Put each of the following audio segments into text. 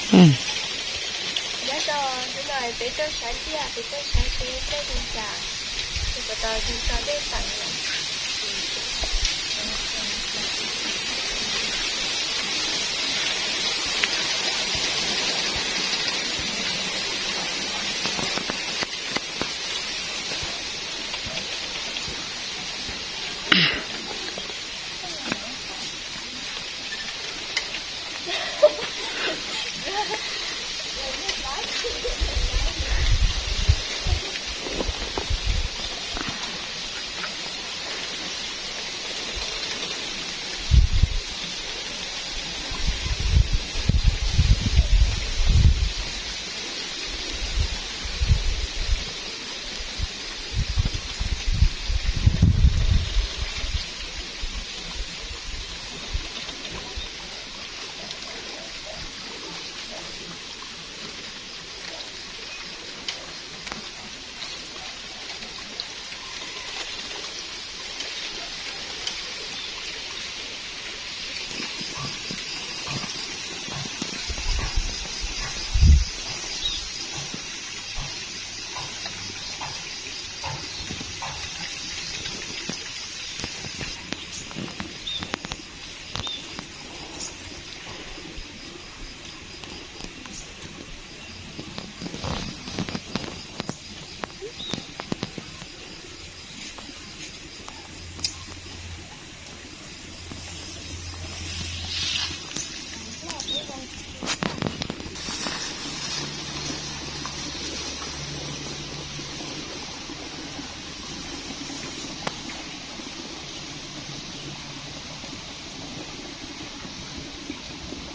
Nyob zoo, hnub no peb tuaj saib tiag, peb tuaj saib seb dej zoo cas, es puas tau zoo tso dej teem lawm.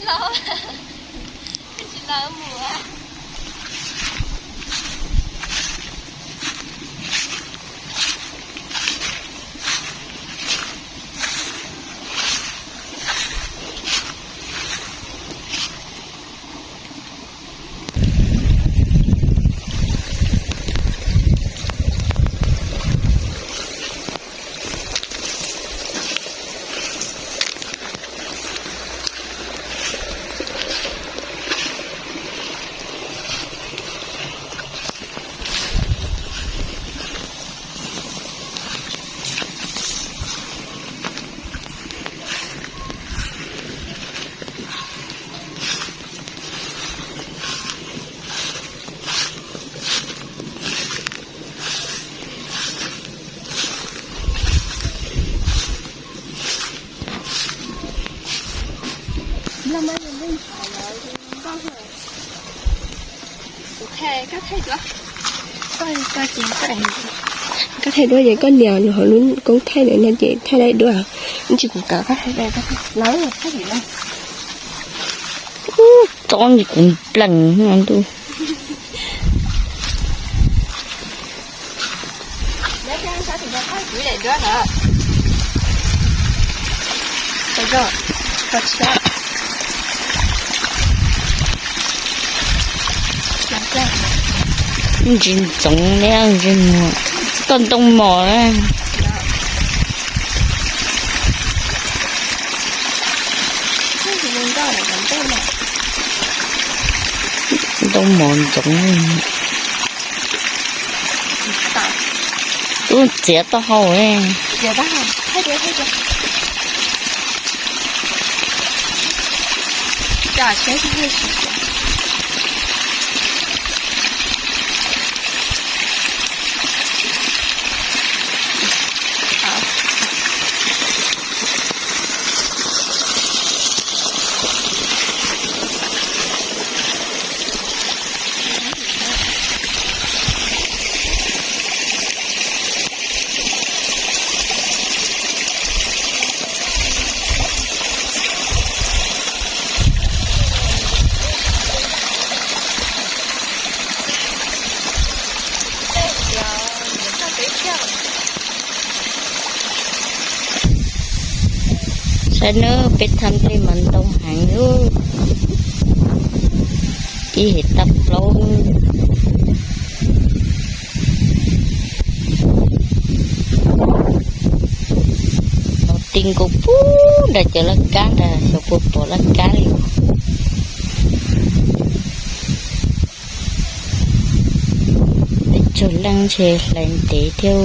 Los, tsis los mus. Koj thaij duab ces koj nias hauv lub koob thaij ntawd no ces thaij tau duab, ib ntsis kuv kav koj thaij, lawv thaij tim no. Tsob ntsis kuv nplees ntuj. Ntsis ntxoov ne, ntsis muag, koj ntoo mos na. Ntoo mos ntxoov. Tub txiav taub hau. Saib nawb, peb thaj dej mas ntoo heev, ib hais tag plaub. Los ti nkaus pub nram cov laj kab ntag, xyov puas pom laj kab li. Leej ntshe hlais ntev thiab.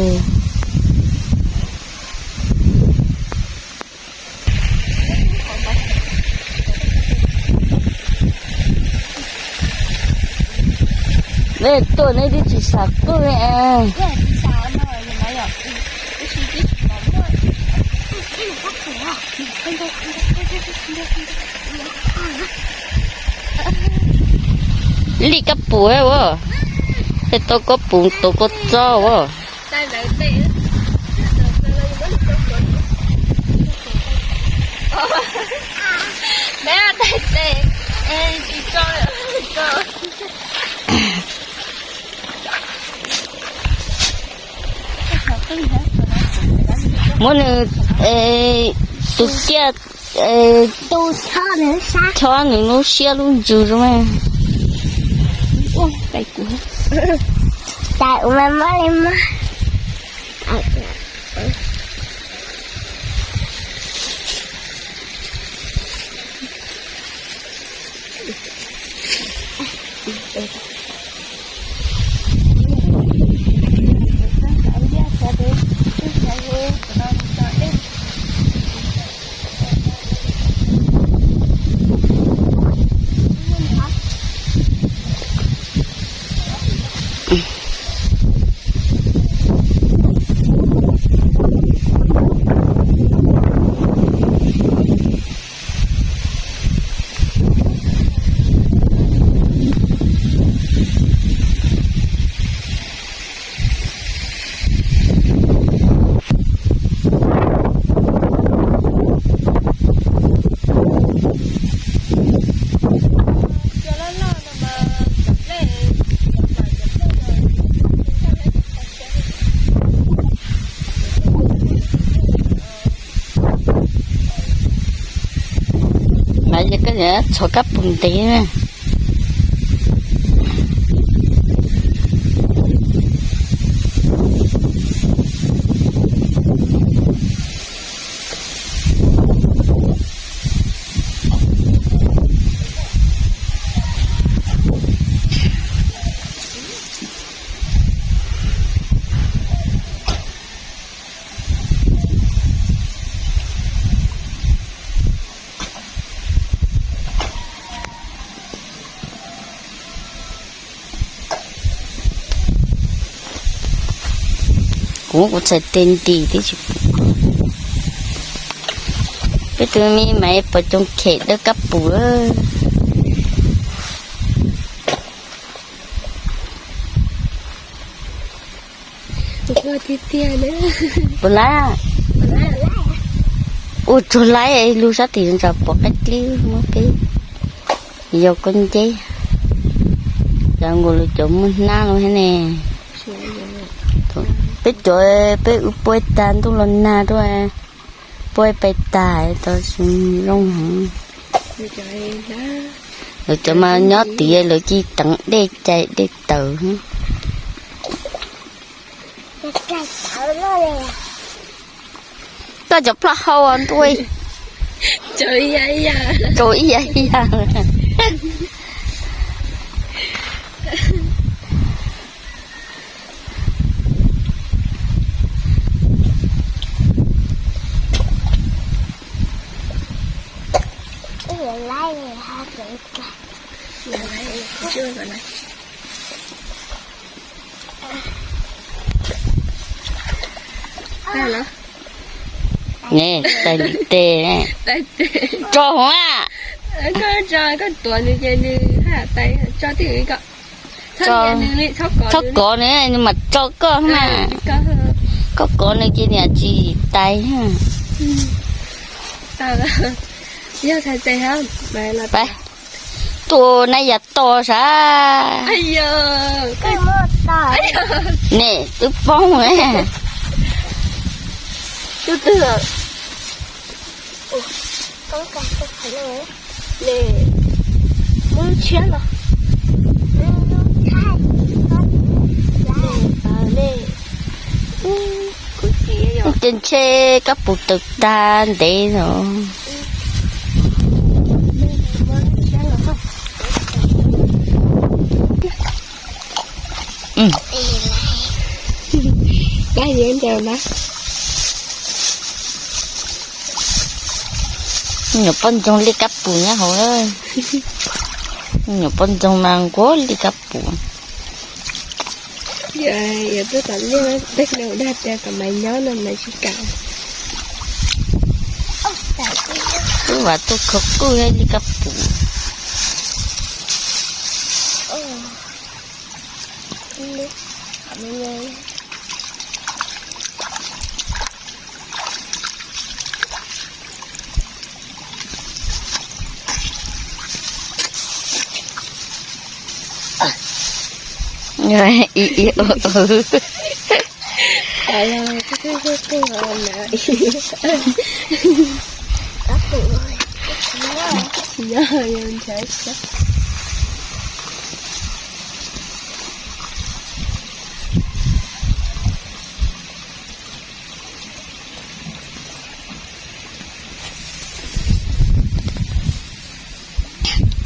Nej tuaj nej twb tsis xam qwj li. Lij kab pum ua, tej tau kab pum tuav kua txob ua. Muab nws, tus ciaj, chob nws lub siab lub ntsws zoo. Mas yog koj txhos kab pum ntev na. Kuv, kuv txhais tes ntim tib si. Peb tus me mas pom coom khem dawb kab pum. Puas lab? Ua tsuag laib, lub sab tim ntsa pom qaib dib muab peb yau koj nceb. Cov nkaus lawv cov muaj hnab no thiab ne. Peb cov, peb wb puab tag ntuj los nag dua, puab pais tag tau zoo heev. Lawv cov mas nyob tid lawv cia li teev dej cais dej tawm. Koj cov plaub hau ntuj, tsaus ib yam ib yam. Ne, tais li tes ne. Tso hov a. Tso, txhob kov nws, nws mam tso koj na. Koj kov nws ces nws tsis tais. Tus na yam to sav. Ne, twb poob. Ces ntshe koj puv tawm tag ntev os. Kab yuav ncaws na. Nyuam poj ntxoog li kab pum nyob hauv. Nyuam poj ntxoog mas nquag li kab pum. Yog tuaj tom liaj tej no dag tias kom mas nyob no mas tsis kam. Wb vam tuaj khaws qwj li kab pum.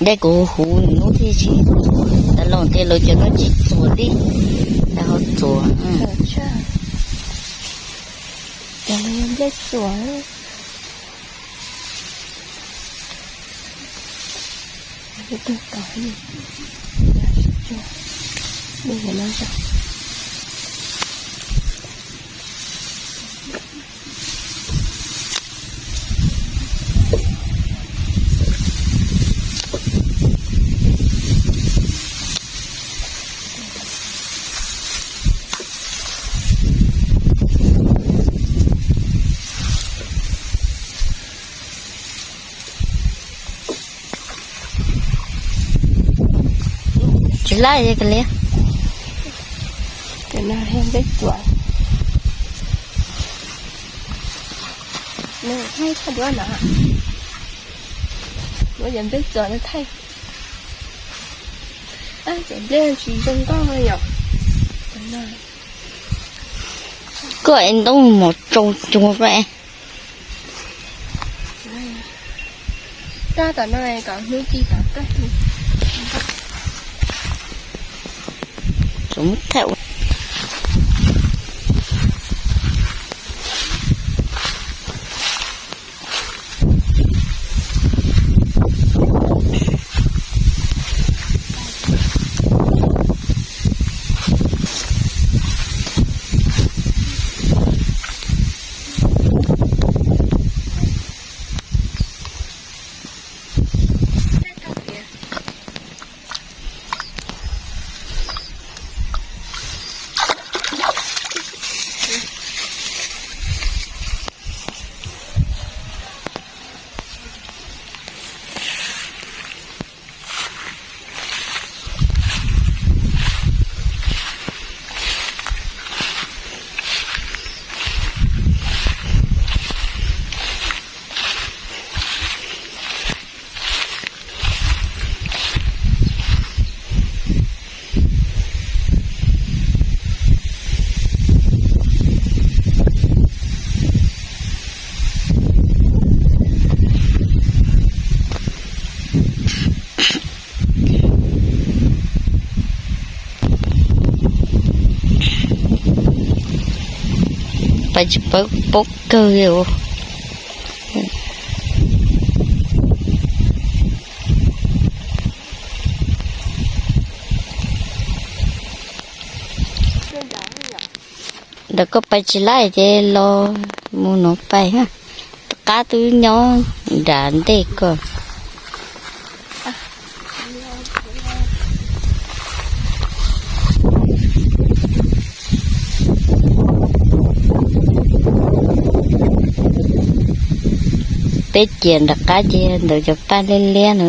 Dej kuv huv nws lub thiab tsis, tas los tias lawv cov no tsis txuas li, tas ho txuas. Nplej txuas. Tsis laij li. Cov no yog nplej txuas. Nws thaij thaij duab no. Muab cov nplej txuas no thaij. Cov nplej tsis zoo nkauj yom. Koj es ntoo mos tsaus cuag. Koj tom no kom hnub ci tom koj. Pais tsis paub paub kawg li. Ntawm koj pais tsis laij ces los mus no pais. Qab twb nyob nram ntej koj. Peb ciam nram qab ces ntawm cov paj liab liab no.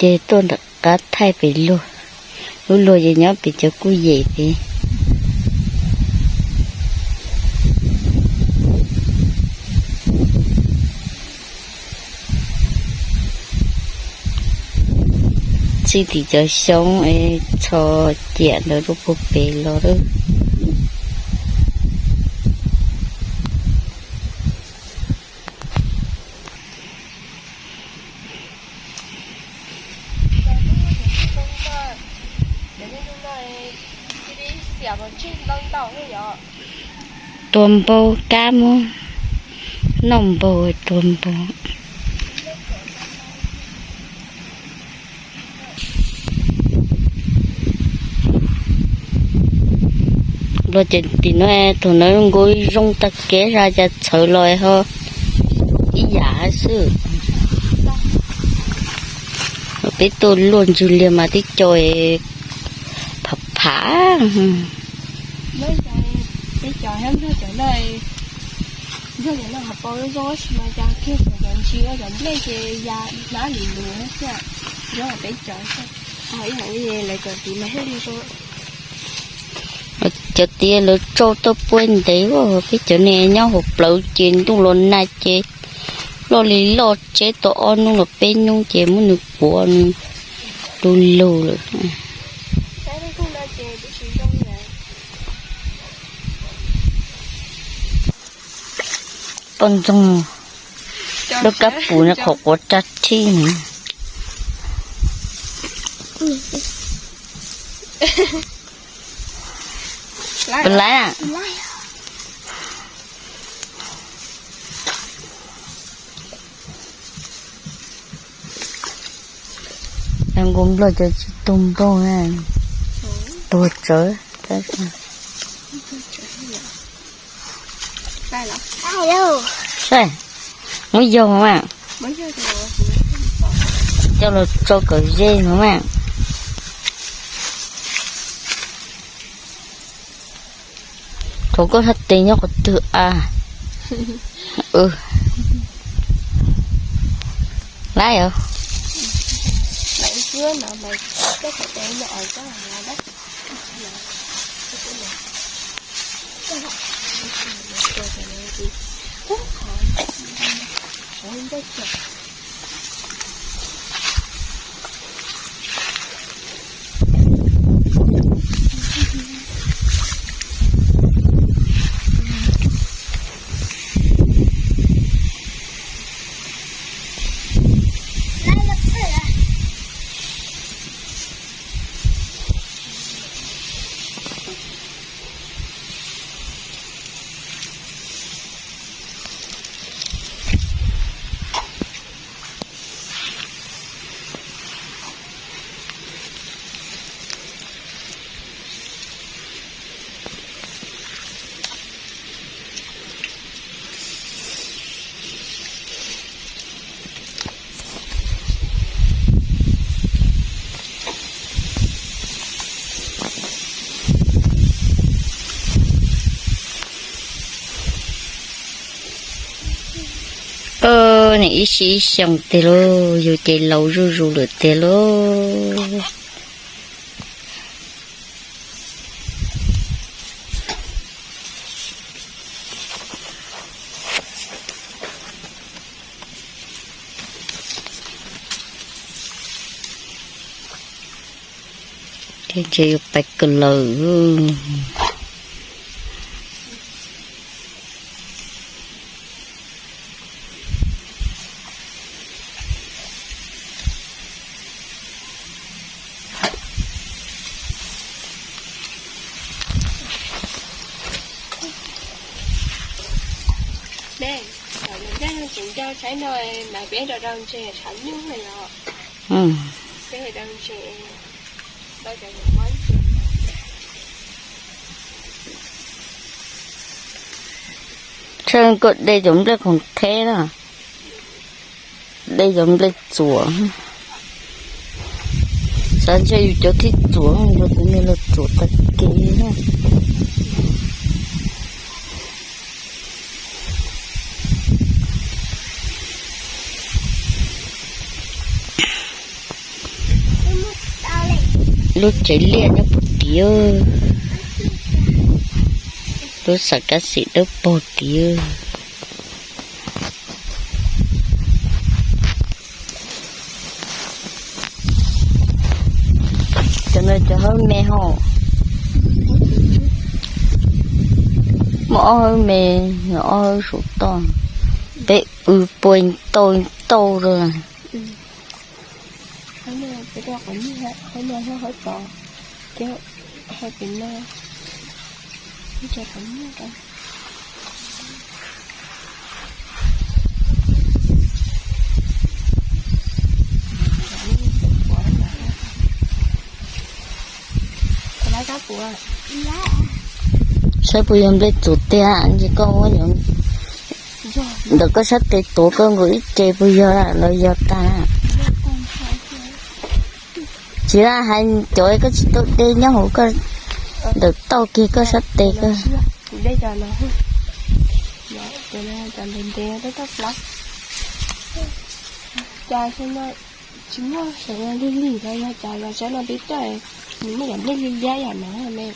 Ces tuaj nram qab thaij pem luag, lub luag ces nyob pem cov kuj yem pem. Txij tim cov xyoob es txho ciam ntawd rau puag pem los lawm. Tua npau kab muab noj npau, tua npau. Los ces tim no thaum ntawd nkaus zoo tag kev, zaj cas txhawv los ho ib yam xwb. Peb tuaj luaj ntsws liag mas twb co phav phav. Cov tias lawv tsau tuaj puag ntev, peb cov niag nyob hauv plawv ces ntuj los nag ces loj li loj, tseb tau ob hnub los peb hnub ces muab nws puav nws du lug lawm. Poj ntxoog, lub kab pum no qhov quav tsa thib. Pab lab. Nkaus nplog cov tsis tu npauj na, tuag tsawv. Saib, muab yog mas, coj los tsau kom ze no mas. Thaum koj thaj tes nyob qhov twg a? Lab os. Nim ib sij ib xyoos tiag lauj, yus ces laus zuj zus lawm tiag lauj. Thiab ntshe yuav pais kawg lawm. Tsam koj de cov nplej khoom theb na, de cov nplej txuas. Xav ntshe yus cov thiaj txuas, yus cov niag los txuas tag kev na. Lub tsev liaj nyob puag tid, lub xav kab xim dawb paug tid. Cov no cov hawb me hos, muaj ob hawb me, ob hawb saum toj, peb w pua tau tau lawm. Ces hais pem no, ib co qhov muag rau. Saib puas yog nplej txuas tiag, ntsis koj ua ntawm koj sab tes tuav koj nkaus ib ce puas yog los yog tag. Tsis, hais cov koj tsis tau de nyob hauv koj ntawm tauj kiag koj sab tes koj. Cas xyoo no tsis muaj sawv lig lig los yog cas los sab no peb coj nws muaj yam nplej liab liab yam no ne.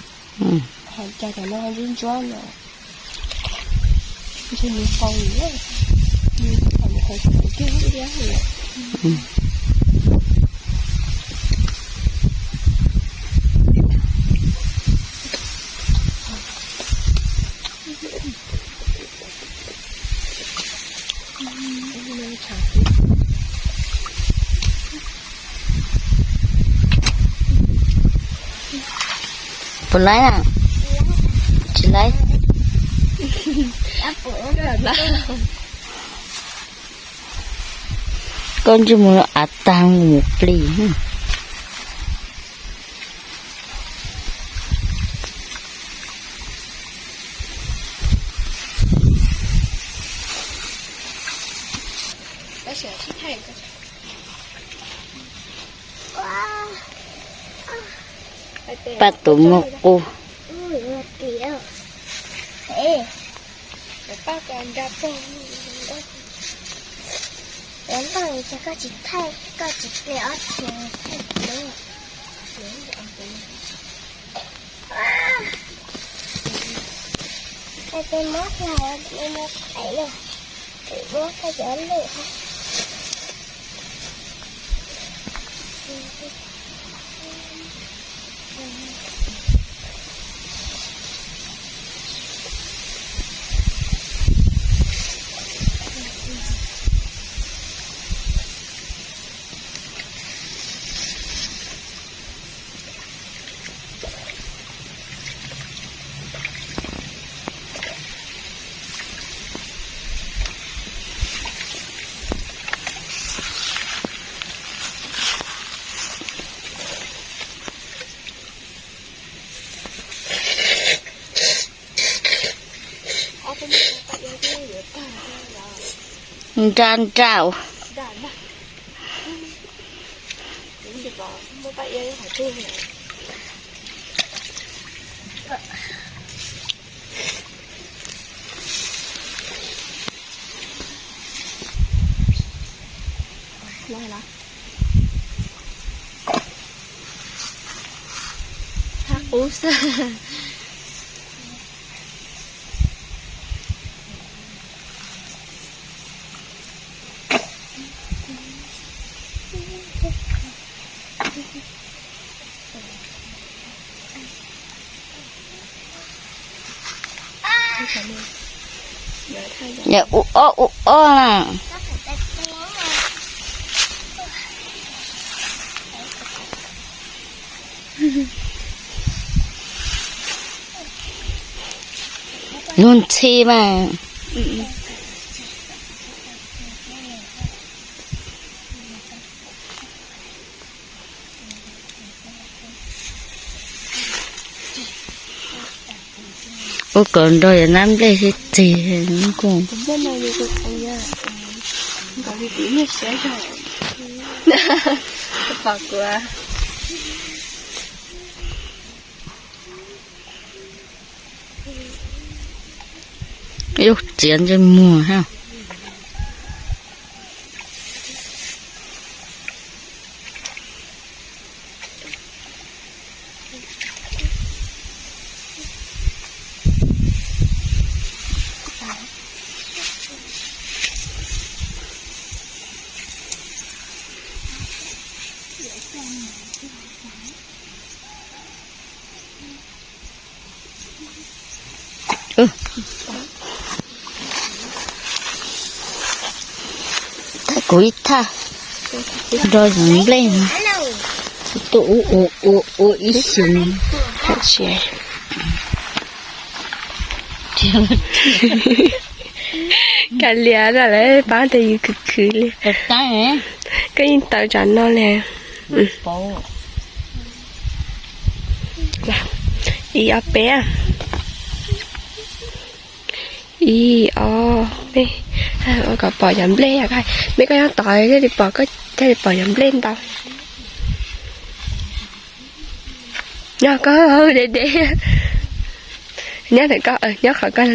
Ho cas cov no ho ntsuab ntsuab no. Ntshe nws qau li, nws qau kiag liab liab li. Puas laib na? Tsis laib. Koj ntsej muag av tag mus plig. Paj tus muag qus. Nra nra. Qub xwb. Yog ub ob ub ob na. Lub ntxhi mas. Ua kom nrog yog nab nplej sib txig. Yus txiav ntsej muag hab. Thaij kuv ib thaj, nrog nplej no. Ua ua ua ua ib xyoos. Kav liam no lawv pab tes yus khwv khwv li. Koj yeej tawm tsam no li. Ib ob peb. Ib ob peb. Kom pom cov nplej, mej koj nyob tod thiaj li pom, koj thiaj li pom cov nplej ntau. Nyob koj deb deb. Nyob ntawm koj, nyob qhov koj.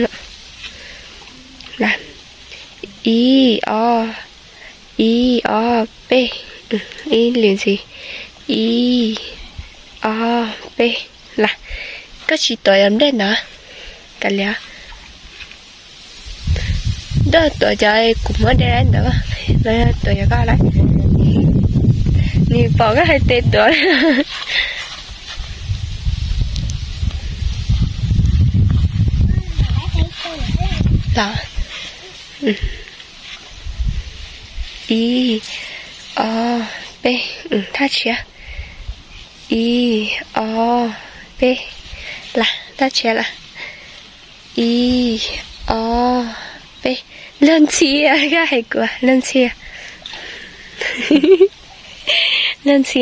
Ib ob, ib ob peb. Ib lwm ntxiv. Ib ob peb. Las, koj tsis tuav cov nplej ntawd. Kav liam, tuaj tuav cov kuv muab de ntawd, tuav cov koj lawm. Nws pom koj hais tes tuav. Ib ob peb, thaj tshiab. Ib ob peb, las, thaj tshiab lawm. Ib ob peb, luag ntxhi, koj hais kuv luag ntxhi. Luag ntxhi.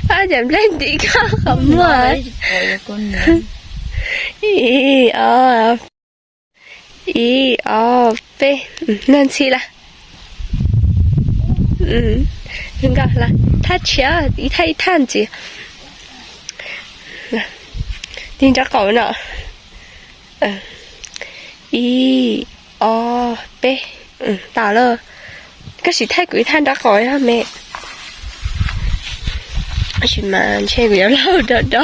Cov nplej ntim koj qhov muag. Ib ob, ib ob peb, luag ntxhi lawm. Thaj tshiab, ib thaj ib thaj ntxiv. Tig nraub qaum no. Ib ob peb, tau lawm. Koj sim thaij kuv ib thaj nraub qaum me. Tab sis mas ntshe kuv yuav laug do do.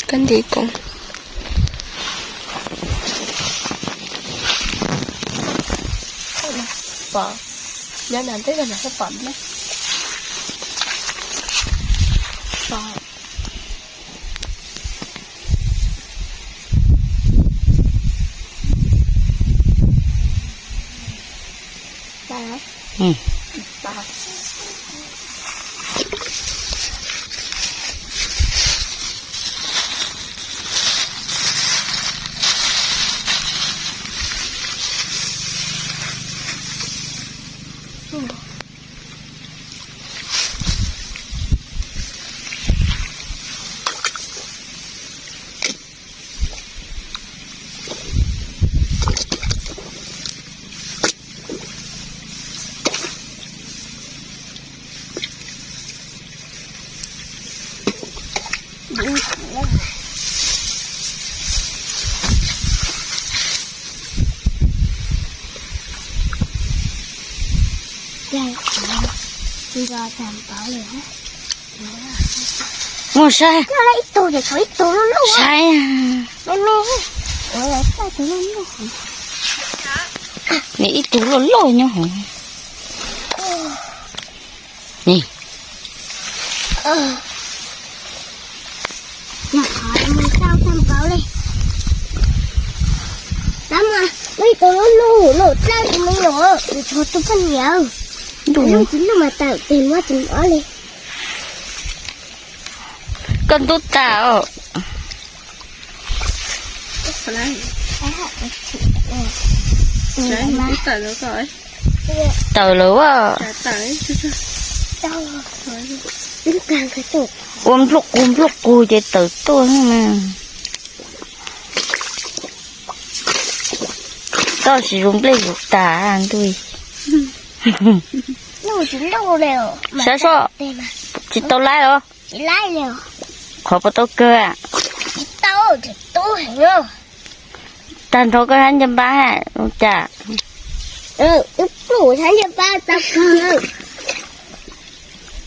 Koj nti koob. Pom, nyob nram ntej no mas koj pom nplej. Pom. Mus saib. Saib. Nws ib tug loj loj nyob hauv. Ni. Koj ntub tas os. Tawm lawm as. Ua npluj qus npluj qus ces tawm tuaj na. Koj tsis zus nplej zus tas ntuj. Saib soj, tsis tau laib os. Qhov puas tau kawg? Tag nrho koj hab ncej npab ua cas?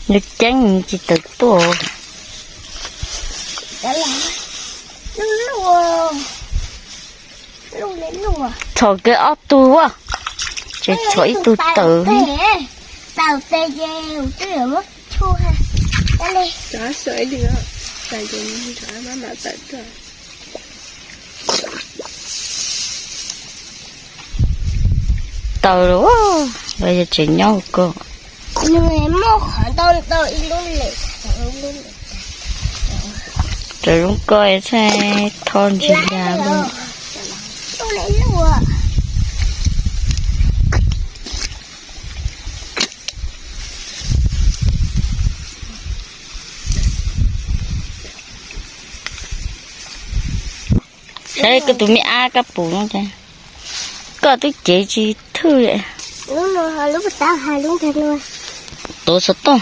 Nws ceeb tsis tawm tuaj. Txhom kiag ob tug as, tseem txhom ib tug tawm. Tau los, los yog tseem nyob hauv ko. Nws muaj qhov ntau ntau ib lub lem. Rau zoo ko txhaj tho ntsis dag. Saib koj tus me ab kab pum no, koj twb cev tsis thwj. Tuav xov tooj.